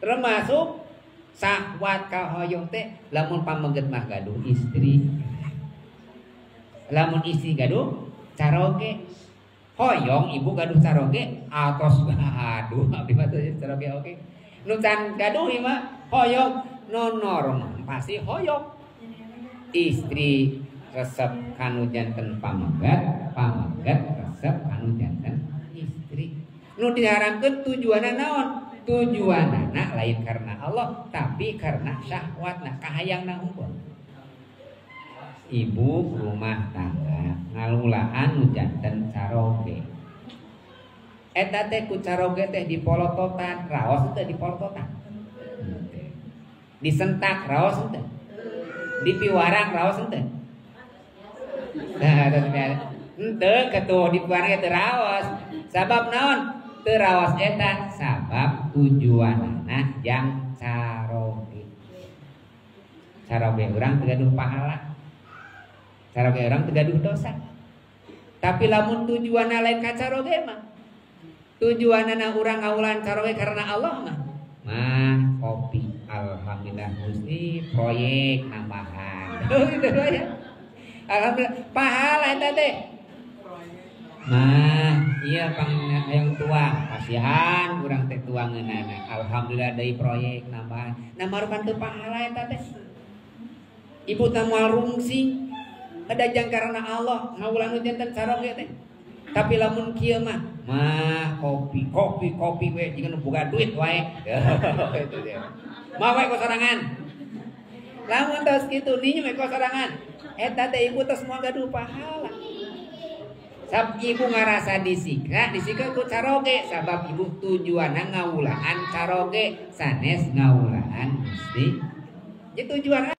Termasuk syahwat kahoyong teh lamun pameget mah gaduh istri. Lamun istri gaduh caroge. Hoyong ibu gaduh caroge atos aduh abdi mah teu caroge oge. Nu can gaduh ieu mah hoyong nu normal pasti hoyong. Istri resep kanu janten pameget, pameget resep kanu janten istri. Nu diharamkeun tujuanna naon? Tujuanana lain karena Allah, tapi karena syahwatna, kahayangna unggul. Ibu rumah tangga ngalulaan nu janten caroge. Eta teh ku caroge teh dipolototan, raos teh dipolototan. Disentak raos teh. Dipiwarang raos teh. Nah, henteu ketuh dipiwarang teh raos. Sabab naon? Teu raos eta sabab tujuanana jang caroge. Caroge urang teu gaduh pahala. Caroge urang teu gaduh dosa. Tapi lamun tujuanna lain ka caroge mah, tujuanana urang ngaulan caroge karena Allah mah, mah kopi alhamdulillah Gusti proyek nambahan. Gitu ya. Alhamdulillah pahala eta teh. Mah iya pang hayang tuang kasihan urang teh tuangeunana. Alhamdulillah deui proyek nambahan. Nah marukan teu pahala eta teh. Ibu teh moal rungsing ada jang karena Allah ngaulan nu janten caroge teh. Tapi lamun kieu mah mah kopi kopi kopi we jiga nu boga duit wae. Itu dia. Mah we sorangan. Lamun tos kitu ninyu we sorangan. Eta teh ibu tos moal gaduh pahala. Sab ibu ngarasa disika, disika ku caroge sabab ibu tujuanna ngawulaan caroge sanes ngawulaan Gusti. Jadi tujuan